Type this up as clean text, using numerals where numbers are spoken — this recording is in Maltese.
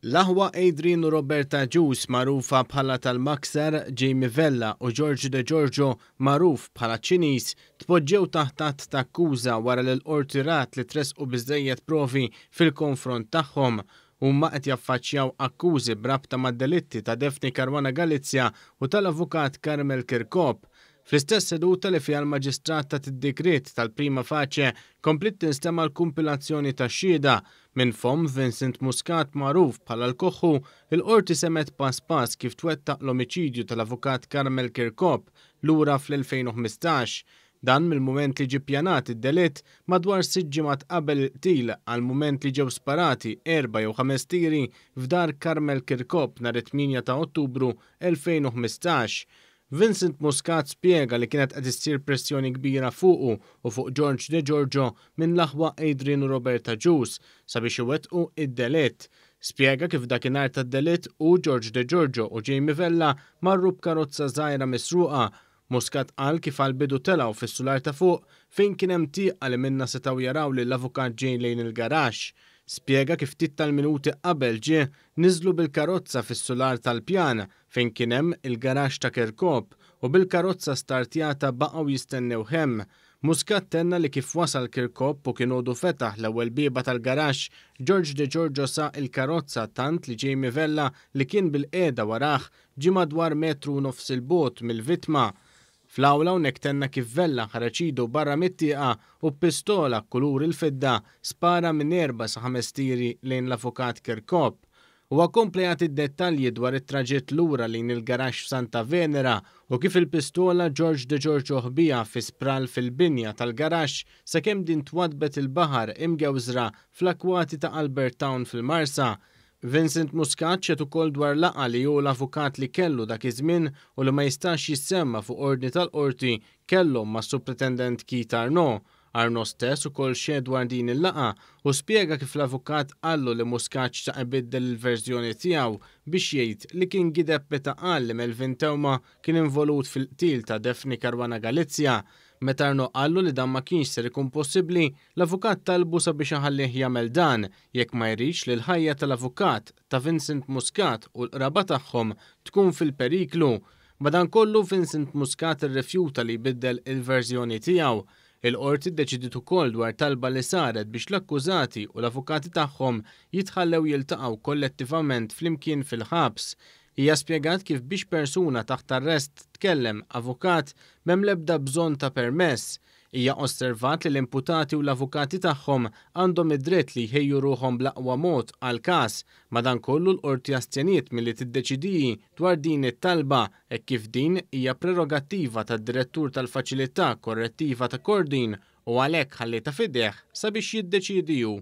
L-aħwa Adrian u Robert Agius magħrufa bħala tal-Maksar, Jamie Vella u George De Giorgio magħruf bħala Ċiniż tpoġġew taħt att ta' akkuża wara li l-Qorti rat li tressqu biżżejjed provi fil-konfront tagħhom. Huma qed jaffaċċjaw akkużi b'rabta mad-delitti ta' Daphne Caruana Galizia u tal-Avukat Carmel Chircop. Fl-istess seduta li fiha l-Maġistrat tat id-digriet tal-prima facie kompliet tinstema' l-kumpilazzjoni tax-xhieda. Minn fomm Vincent Muscat magħruf bħala l-Koħħu, il-Qorti semgħet pass pass kif twettaq l-omiċidju tal-Avukat Carmel Chircop lura fl-2015. Dan mill-mument li ġie ppjanat id-delitt madwar sitt ġimgħat qabel il-qtil għall-mument li ġew sparati erba' jew ħames tiri f'dar Carmel Chircop nhar it-8 ta' Ottubru 2015. Vincent Muscat spjega li kienet qed issir pressjoni kbira fuqu u fuq George De Giorgio minn l-aħwa Adrian u Robert Agius sabiex iwettqu id-delitt. Spjega kif dakinhar tad-delitt hu, George De Giorgio u Jamie Vella marru b'karozza żgħira misruqa. Muscat qal kif għall-bidu telgħu fis-sular ta' fuq fejn kien hemm tieqa li minnha setgħu jaraw lill-avukat ġej lejn il-garaxx. Spjega kif ftit tal-minuti qabel ġie, niżlu bil-karozza fis-sular tal-pjan fejn kien hemm il-garaxx ta' Kirkop u bil-karozza startjata baqgħu jistennewh hemm. Muscat tenna li kif wasal Kirkop u kien għodu fetaħ l-ewwel bieba tal-garaxx, George De Giorgio saq il-karozza tant li Jamie Vella li kien bilqiegħda warah ġie madwar metru u nofs 'il bogħod mill-vittma. Fl-awla hawnhekk tenna kif Vella ħareġ idu barra mit-tieqa u b'pistola kulur il-fidda spara minn erba' sa ħames tiri lejn l-avukat Kirkop. Huwa kompla jagħti d-dettalji dwar it-traġitt lura lejn il-garaxx f'Santa Venera u kif il-pistola George De Giorgio ħbiha fi sprall fil-binja tal-garaxx sakemm din twaddbet il-baħar imgewżra fl-akwati ta' Albert Town fil-Marsa. Vincent Muscat xehed ukoll dwar laqgħa li hu l-avukat li kellu dak iż-żmien u li ma jistax jissemma fuq ordni tal-Qorti kellhom mas-Supretendent Keith Arnaud. Arnaud stess ukoll xehed dwar din il-laqgħa u spjega kif l-avukat qallu li Muscat xtaq ibiddel il-verżjoni tiegħu biex jgħid li kien gideb meta qal li Melvin Theuma kien involut fil-qtil ta' Daphne Caruana Galizia. Meta Arnaud qallu li dan ma kienx ser ikun possibbli, l-avukat talbu sabiex iħallih jagħmel dan jekk ma jridx li l-ħajja tal-avukat, ta' Vincent Muscat u l-qraba tagħhom tkun fil-periklu. Madankollu Vincent Muscat irrifjuta li jbiddel il-verżjoni tiegħu. Il-Qorti ddeċidiet ukoll dwar talba li saret biex l-akkużati u l-avukati tagħhom jitħallew jiltaqgħu kollettivament flimkien fil-ħabs. Hija spjegat kif biex persuna taħt arrest tkellem avukat m'hemm l-ebda bżonn ta' permess. Hija osservat li l-imputati u l-avukati tagħhom għandhom id-dritt li jħejju ruħhom bl-aqwa mod għall-każ. Madankollu l-Qorti astjeniet milli tiddeċidi hi dwar din it-talba hekk kif din hija prerogattiva tad-Direttur tal-Faċilità Korrettiva ta' Kordin u għalhekk ħallietha f'idejh sabiex jiddeċiedi hu.